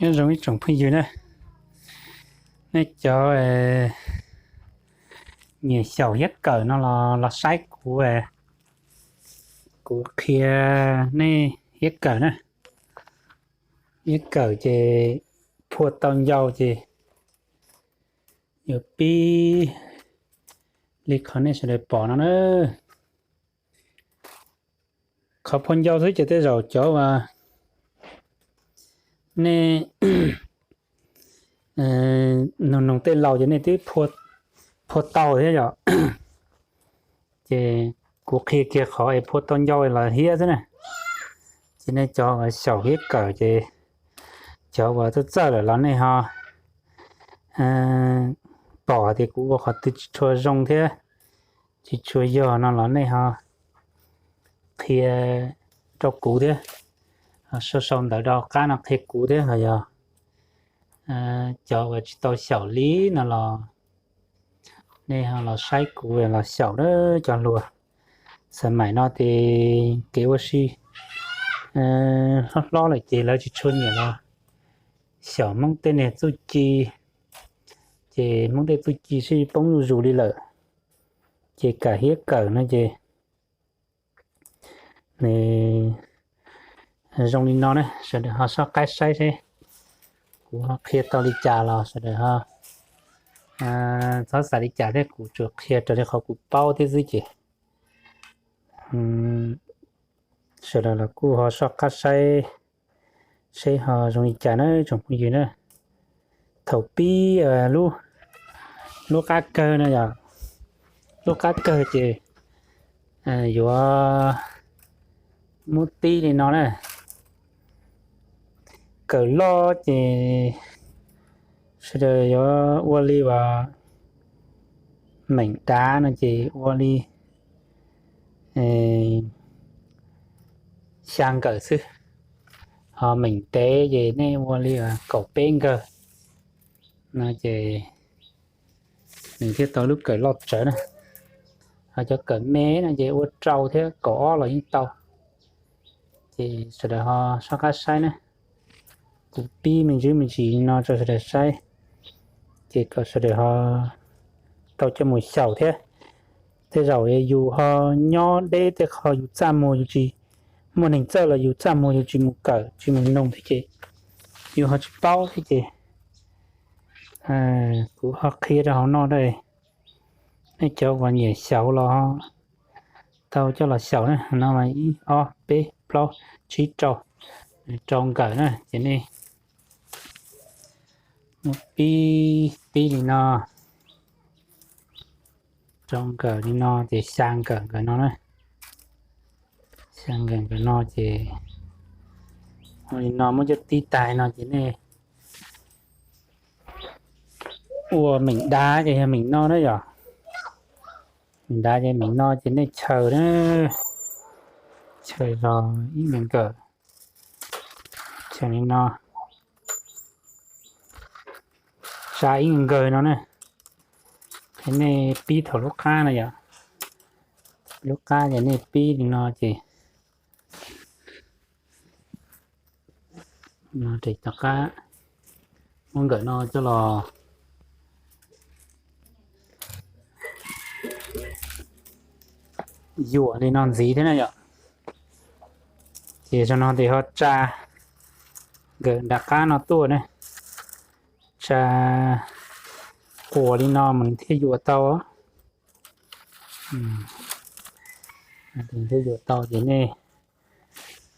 Nyob zoo ib tsoom phooj ywg na, nej cov nyiam xyaum hiab kawm no los los saib kuv, kuv qhia nej hiab kawm na. Hiab kawm ces phua tau ncau ces yuav pib li qhov nej sawv daws pom no na. Qhov phua ncau xwb ces tej zaum cov uas nej nug nug tej laus ces nej twb phua tau thiab yom. Ces kuv qhia kiag qhov es phua tau ncau los hiab xwb na. Ces nej cov uas xyaum hiab kawm ces cov uas txawj txawj lawm los nej ho pom tias kuv ua qhov twg tsis tshua zoo thiab tsis tshua yog no los nej ho qhia rau kuv thiab. Sau sau ntawv rau qab no qhia kuv thiab ho yog cov uas tsis tau xyaum li no los nej ho los saib kuv los xyaum na cov hluas. Xav maim no ces kev ua si hlob hlob lawm ces lawv tsis tshua nyiam los xyaum Hmoob tej niag txuj ci, ces Hmoob tej txuj ci sib poob zuj zus li lawm. Ces kam hiab kawm no ces nws zoo li no na, sawv daws ho soj qab saib seb kuv ho qhia tau li cas los sawv daws ho txhob xav li cas thiab, kuv tsuas qhia raws li qhov kuv paub thiab xwb ces sawv daws los kuj ho soj qab saib seb ho zoo li cas na tsoom phooj ywg na. Thaum pib lub qab kawg no yog lub qab kawg ces yuav muab pib li no na. Kawm loj ces sawv daws yuav ua li uas meem dav no ces ua li xya nkawm xwb, ho meem dev ces nej ua li kaum peb nkawg no ces nws thiaj tau lub kawm loj tsawv na. Ho cov kawm me no ces ua rau thiab kaum ob los yeej tau. Ces sawv daws ho soj qab saib na. Kuv pib me ntsis me ntsis no rau sawv daws saib, ces kom sawv daws ho tau coj mus xyaum thiab. Tej zaum yus ho nyob deb tej qho yus txaj muag yus tsis muaj neeg txawj los yus txaj muag yus tsis mus kawm tsis mus noog thiab ces yus ho tsis paub thiab ces kuv ho qhia rau hauv no a. Nej cov uas nyiam xyaum los tau coj los xyaum na. No mas ib ob peb plaub tsib rau, rau nkawm na ces nej muab pib pib li no, rau nkawm li no ces xya nkawm nkawm no na. Xya nkawm nkawm no ces ua li no muab coj tib tag no ces nej ua meem dav ces yog meem no na yom. Meem dav ces meem no ces nej chaws na, chaws los ib nkawm, chaws li no, tsa ib nkawg no na. Ces nej pib thaum lub qab no yom, lub qab ces nej pib li no ces rov qab muab nkawm no coj los yuam li no ntxiv thiab na yom. Ces zaum no ces ho tsa nkawm nram qab no tuaj na, tsa quas li no mas nws thiaj yuam tau. Thiaj yuam tau ces nej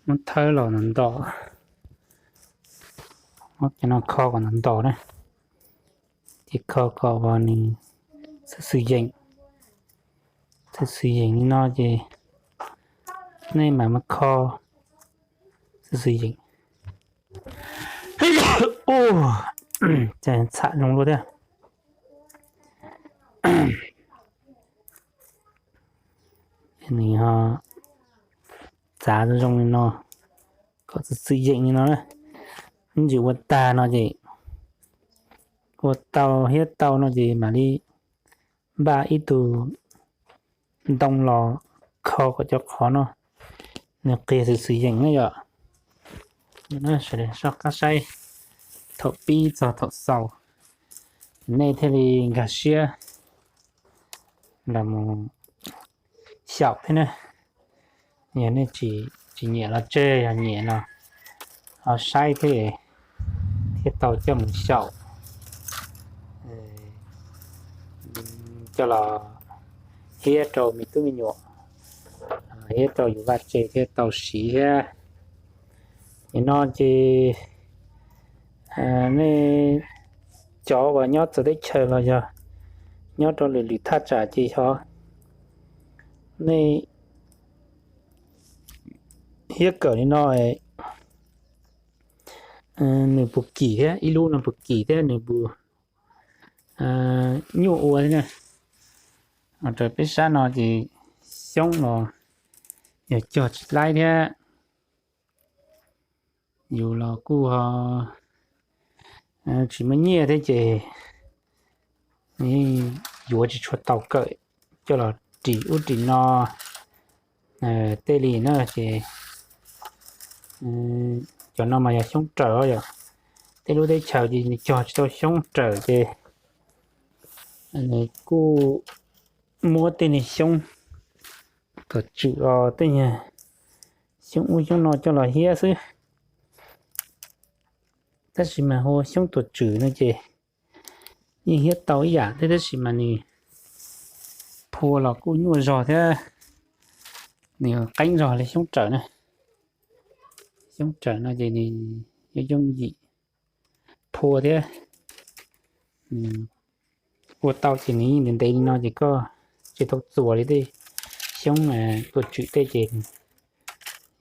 muab thawb los ntos, muab cov no kho kom ntos ntos na. Ces kho kom uas nws xwm xwm yeem, xwm xwm yeem li no ces nej mam mus kho xwm xwm yeem. Ua cas txham zoo luaj thiab. Nws ho txav zoo zoo li no, kom xwm xwm yeem li no na. Ib ntsis ua tag no ces ua tau hiab tau no ces mam li npaj ib tug ntoo los kho kom cov qhov no nws qiag xwm xwm yeem na yom. Sawv daws soj qab saib, thaum pib txog thaum xaus, nej thiaj li nkag siab los mus xyaum thiab na. Yog nej tsis nyiam los tseg, yog nyiam los ho saib thiab, thiaj tau coj mus xyaum coj los hiab rau me tub me nyuam, hiab rau yus vaj tse thiaj tau siv thiab. Nim no ces nej cov uas nyob txawv teb chaws los yog nyob rau lwm lwm thaj tsam ces xyov nej hiab kawm li no nws puas kim thiab, ib lub no puas kim thiab nws puas nyuaj ua thiab na. Raws peb sab no ces xyoob los yog cog tsis laib thiab, yus los kuj ho tsis muaj nyiaj thiab ces yuav tsis tshua tau kawm coj los ris ub ris no tej li na ces cov no mas yog xyoob raws yom. Tej lub teb chaws ces nws cog tsis tau xyoob raws ces nws kuj muab tej niag xyoob tuam tswm os, tej niag xyoob ub xyoob no coj los hiab xwb. Tab sis mas hu ua xyoob tuam tswm no ces yeej hiab tau ib yam thiab, tab sis mas nws phua los kuj nyuaj zog thiab, nws qeeb zog li xyoob raws na. Xyoob raws no ces nws yooj yim phua thiab, ua tau ces nws yeej ntev ntev li no ces koj tsis tau txuas li tej xyoob tuam tswm tej ces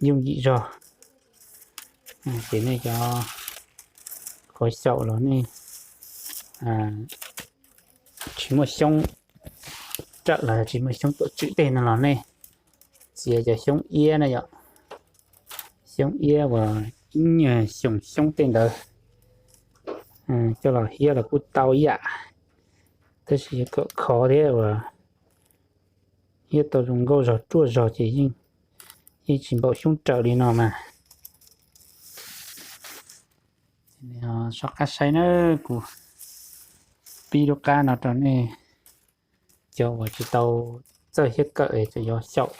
yooj yim zog. Ces nej cov kov xyaum los nej tsis muaj xyoob raws los tsis muaj xyoob tuam tswm tej no los nej txiav cov xyoob iab na yom, xyoob iab uas ib nyuag xyoo xyoob tej ntawd coj los hiab los kuj tau ib yam, tab sis yuav kom khov thiab uas hiab tau zoo nkauj zog ruaj zog ces yeej tsis npaum xyoob raws li no mas. Soj qab saib na, kuv pib lub qab no rau nej cov uas tsis tau txawj hiab kawm es yuav xyaum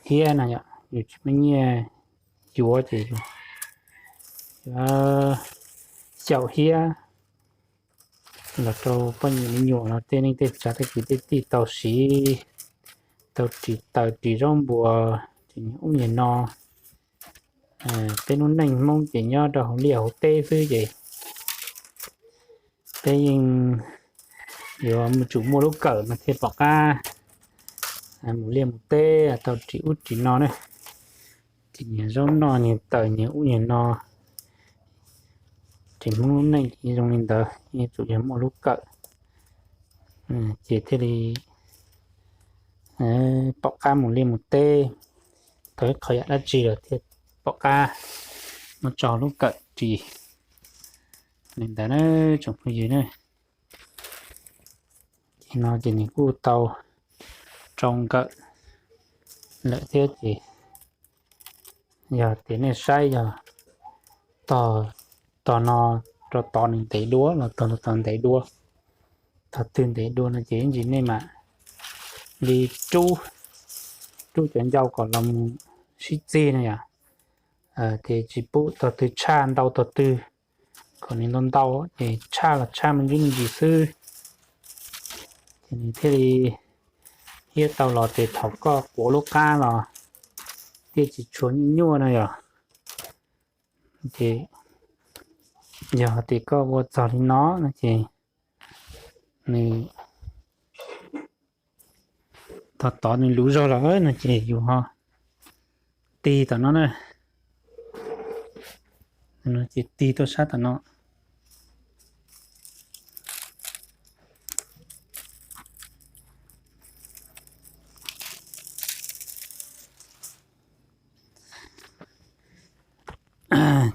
hiab no yom, yus tsis muaj nyiaj yuav ces yus yuav xyaum hiab los rau poj niam me nyuam los tej neej tej tsav tej kwv tej tij tau siv, tau ris taws ris zaub npua, ris ub ris no. Peb lub neej Hmoob ces nyob rau hauv liaj hauv teb xwb ces peb yeej yuav tsum muaj lub kawm mas thiaj pom qab mus liaj mus teb tau ris ub ris no na. Ces niag zaub noj niag taws niag ub niag no, ces Hmoob lub neej ces zoo li ntawd, yeej tsum yog muaj lub kawm ces thiaj li pom qab mus liaj mus teb, tau ib qho yam dab tsi los thiaj pom qab muab tso lub kawm ris li ntawd na tsoom phooj ywg na. Ces no ces nws kuj tau rau nkawm lawm thiab ces yog tias nej saib yog tog, tog no rau tod nws ntev dua los tog no tod ntev dua, tog twg ntev dua no ces ib ntsis nej mam li rub, rub cov ncau kom los mus sib txig no yom. Ces tsis pub tog twg tshaj ntau tog twg, kom nws ntau ntau ces tshaj los tshaj me ntsis me ntsis xwb, ces nws thiaj li hiab tau los ces thaum koj quav lub qab los thiaj tsis tshua nyuaj nyuaj no yom. Ces yog tias koj ua txog li no no ces nws tog tod nws luv zog lawm no ces yus ho tig tom no na, ces tig tuaj sab tom no.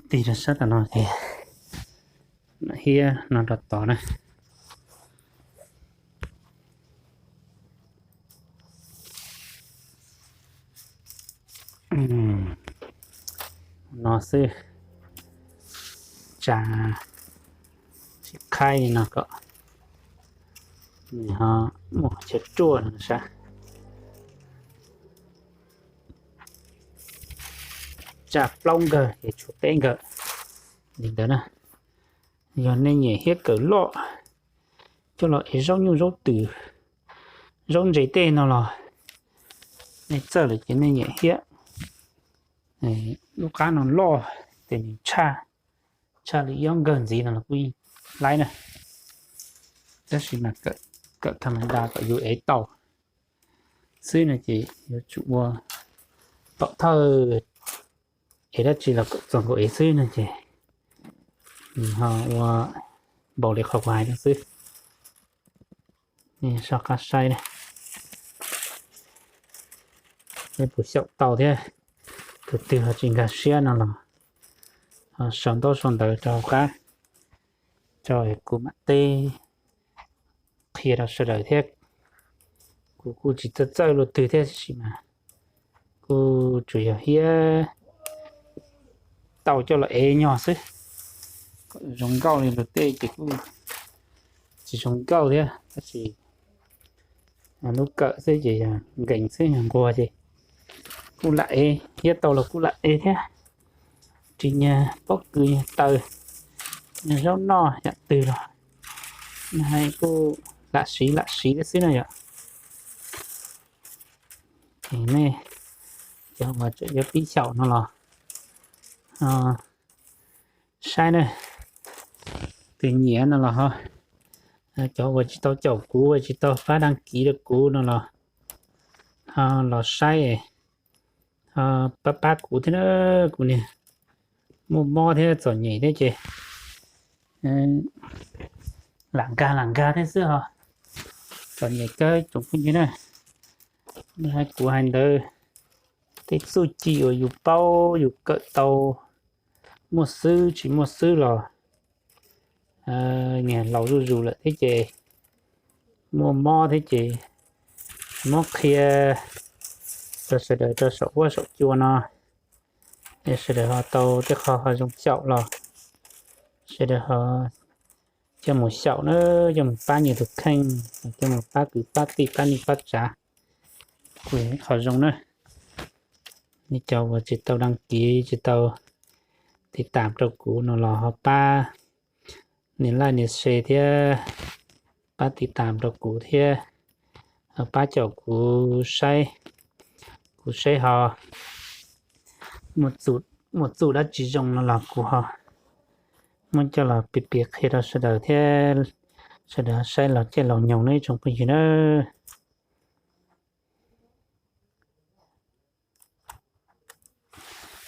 Tig rau sab tom no ces hiab no rau tod na. No xwb, tsa Khaib li no kom nws ho muaj chaw ruaj no sav. Tsa plaub nkawg ces tshuav peb nkawm li ntawd na. Yog nej nyiam hiab kawm loj coj los ev zaub nyuj zaub twm, zaub ntse tej no los nej txawj lawm ces nej nyiam hiab lub qab no loj, ces nws tshaj, tshaj li ib ob nkawg ntxiv no los kuj laib na. Tab sis mas kawm tham ma da kom yus ev tau xwb no ces yuav tsum ua pom thawj ev dab tsi los kom txog nkaus ev xwb no ces nws ho ua npaum li qhov kuv hais no xwb. Nej soj qab saib na, nej puas xyaum tau thiab? Tus twg ho tsis nkag siab no los ho sau ntaub sau ntawv rau hauv qab tso, kuv mam teb qhia rau sawv daws thiab. Kuv kuj tsis txawj txawj luaj twg thiab tab sis mas kuj tsuas yog hiab tau coj los ev nyog xwb. Kom zoo nkauj li luag tej ces kuj tsis zoo nkauj thiab tab sis lub kawm xwb ces yog nkees xwb yog nquag ces kuj lam ev, hiab tau los kuj lam ev thiab. Ris nyuag pob kws nyuag taws, nyuag zaub noj yam twg los kuj lam siv lam siv thiab xwb no yom. Ces nej cov uas tseem yuav pib xyaum no los saib na, tus nyiam no los ho, cov uas tsis tau caum kuv, tsis tau pab dag kiv rau kuv no los ho los saib, pab pab kuv thiab na. Kuv niag muaj mob thiab txom nyem thiab ces lam nkag lam nkag thiab xwb ho. Txom nyem kawg tsoom phooj ywg na. Kuv hais ntawd tej txuj ci uas yus paub yus kawm tau, muaj xwb tsis muaj xwb los niag laus zuj zus lawm thiab ces muaj mob thiab ces muab qhia rau sawv daws rau saum huab saum cua no, es sawv daws ho tau tej qho ho zoo xyaum los sawv daws ho coj mus xyaum na, coj mus pab nyias tus kheej, coj mus pab kwv pab tij pab neej pab tsav, kuj yog ib qho zoo na. Nej cov uas tsis tau dag kiv tsis tau tiv tam rau kuv no los ho pab nias like nias share thiab pab tiv tam rau kuv thiab, ho pab caum kuv saib, kuv saib ho muaj txuj dab tsi zoo no los kuv ho muab coj los piav piav qhia rau sawv daws thiab sawv daws saib los caij los nyoog na ib tsoom phooj ywg na.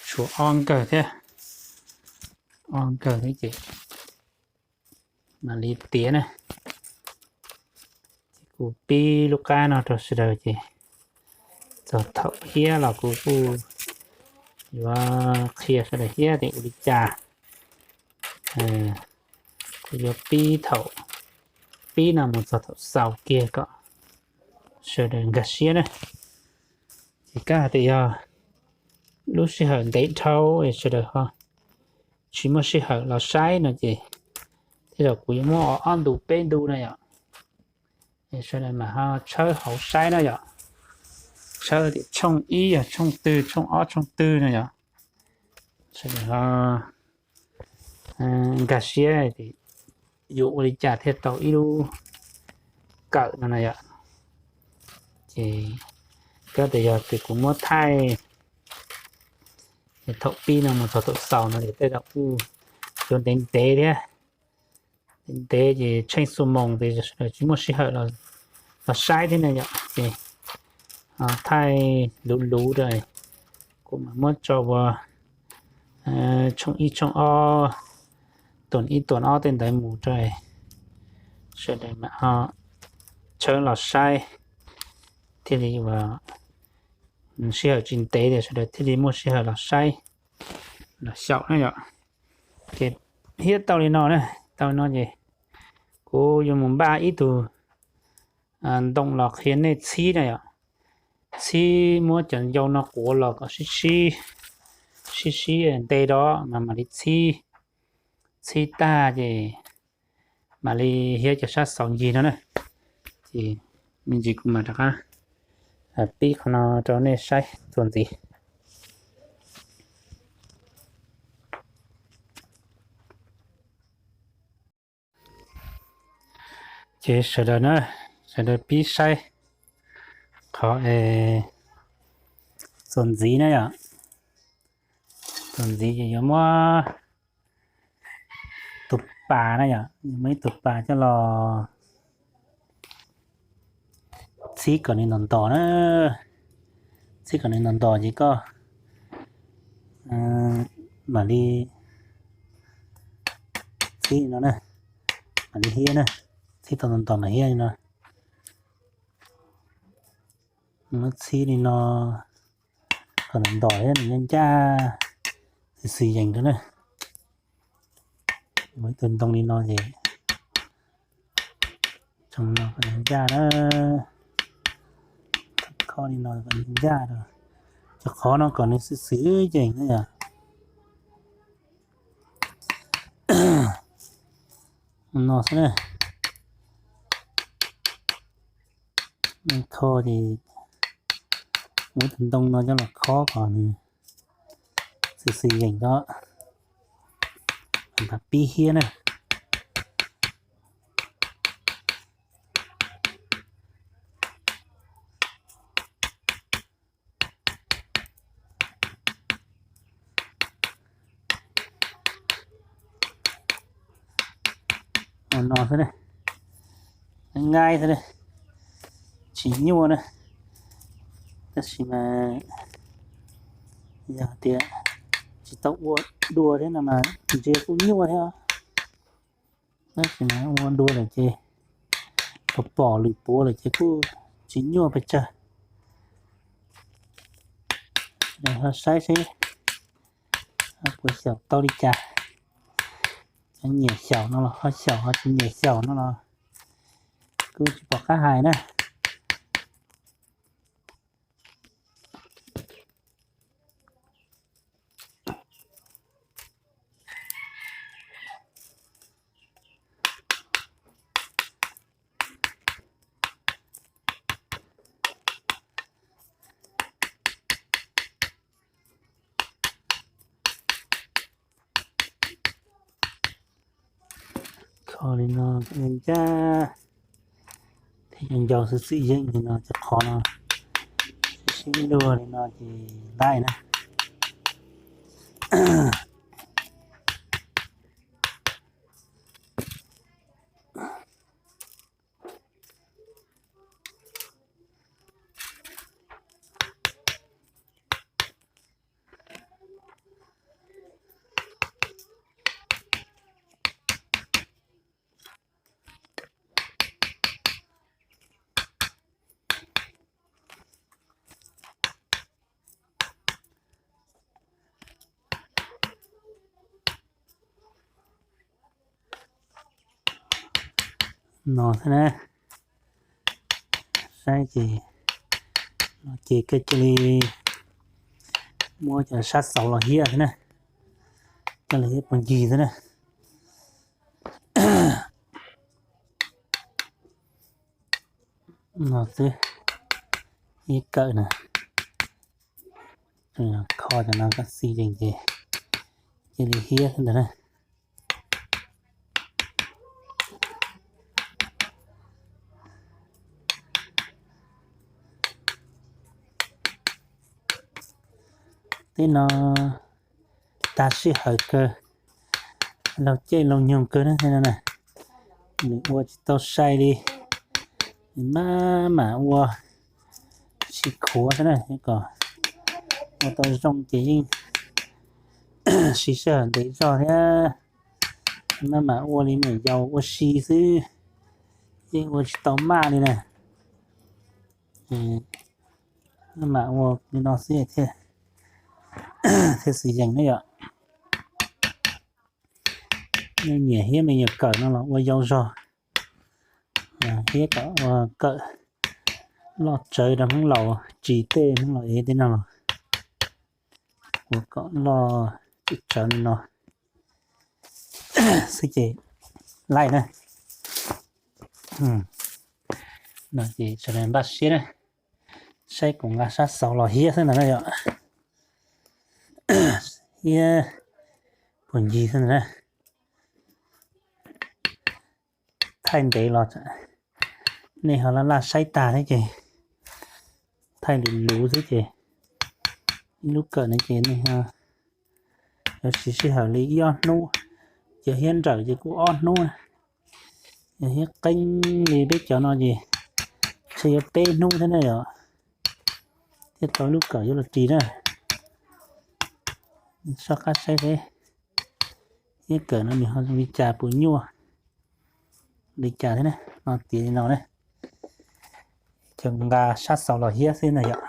Tshuav ob nkawg thiab, ob nkawg thiab ces mam li tiav na. Ces kuv pib lub qab no rau sawv daws ces txog thaum hiab los kuv kuj yuav qhia sawv daws hiab tias ua li cas. Kuv yuav pib thaum pib no mus txog thaum xaus kiag kom sawv daws nkag siab na. Ces kab hais tias yog lub sij hawm ntev dhau es sawv daws ho tsis muaj sij hawm los saib no ces tej zaum kuv yuav muab ob ntu peb ntu na yom. Es sawv daws mam ho tshawb hauv saib na yom. Tshawb tias tshooj ib yog tshooj twg, tshooj ob tshooj twg no yom. Sawv daws ho nkag siab yuav ua li cas thiaj tau ib lub kawm no na yom. Ces kab tias yog tias kuv muab thaij thaum pib no mus txog thaum xaus no ces tej zaum kuj yuav ntev ntev thiab. Ntev ntev ces tsheej xuab moos ces sawv daws tsis muaj sij hawm los saib thiab na yom. Ces thaij luv luv rau, kuv mam muab tso ua tshooj ib tshooj ob, tuam ib tuam ob tej ntawd mus rau sawv daws mam ho tshawb los saib thiaj li ua sij hawm tsis ntev tias sawv daws thiaj li muaj sij hawm los saib los xyaum na yom. Ces thiab tau li no na, tau li no ces kuv yuav mus npaj ib tug ntoo los qhia nej txhib na yom. Txhib muab cov ncau no quav los kom sib sib, sib sib nte rau mas mam li txhib. Txhib tag ces Mam li hiab cov sab xaus ncig no na. Ces me ntsis kuv mam rov qab pib qhov no rau nej saib txuas ntxiv. Ces sawv daws na, sawv daws pib saib qhov es txuas ntxiv na yom. Txuas ntxiv ces yuav muab tus pas na yom, yuav muab ib tug pas coj los txhib kom nws ntos ntos na. Txhib kom nws ntos ntos ces koj mam li txhib li no na, mam li hiab na. Txhib tau ntos ntos mam hiab li no. Muab txhib li no kom nws ntos thiab nws ncaj ncaj, xwm xwm yees rau na. Muab ib tug ntoo li no ces tsoos no kom nws ncaj na. Khob li no kom nws ncaj rau. Cov qhov no kom nws xwm xwm yees na yom. No xwb na. Kho ces muab tus ntoo no coj los khob kom nws xwm xwm yees rau. Pib hiab na. Ua no xwb na, nqaij xwb na, tsis nyuaj na. Tab sis mas yog tias tsis tau ua dua thiab no mas ntsia kuj nyuaj thiab. Tab sis mas ua dua lawm ces pom pom lwm puav lawm ces kuj tsis nyuaj pes tsawg. Ho saib seb puas xyaum tau li cas. Cov nyiam xyaum no los ho xyaum, ho tsis nyiam xyaum no los kuj tsis pom qab hais na. Kho li no ncaj thiab nco xwb xwm yeej li no cov qhov no, sib luag li no ces laij na. No xwb na, saib ces, ces koj cia li muab cov sab xaus los hiab xwb na, coj los hiab puag ncig xwb na. No xwb, ib kawm na, kho cov no koj xi yees ces cia li hiab xwb ntawd na. Tej no tag sij hawm kawg, laug caij laug nyoog kawg na, nws ua tsis tau sai li, nws maj mam ua sib khuav xwb na, kom ua tau zoo ces yeej siv sij hawm ntev zog thiab. Maj mam ua li niam yau ua si xwb, yeej ua tsis tau maj li na. Maj mam ua li no xwb thiaj, thiaj xwm yees na yom. Nej nyiam hiab me nyuam kawm no los ua yau zog, hiab kom ua kawm loj tsawv rau Hmoob laus tsis tej Hmoob laus ev tej no los ua kom loj tsawv li no xwb ces laij na. No ces sawv daws npaj siab na, saib kuv nqa sab xaus los hiab xwb ntag na yom. Hiab puag ncig xwb ntag na. Thaij ntev los nej ho laj laj saib tag thiab ces thaij luv luv xwb ces ib lub kawm no ces nej yuav siv sij hawm li ib ob hnub, ces hiab nrawm ces kuj ob hnub, yog hiab qeeb li peb cov no ces ntshe yuav peb hnub thiab na yom, thiaj tau ib lub kawm yuav los ris na. Soj qab saib seb hiab kawm no nws ho zoo li cas, puas nyuaj li cas thiab na. No tiav li no na, ces nqa sab xaus los hiab xwb ntag yom.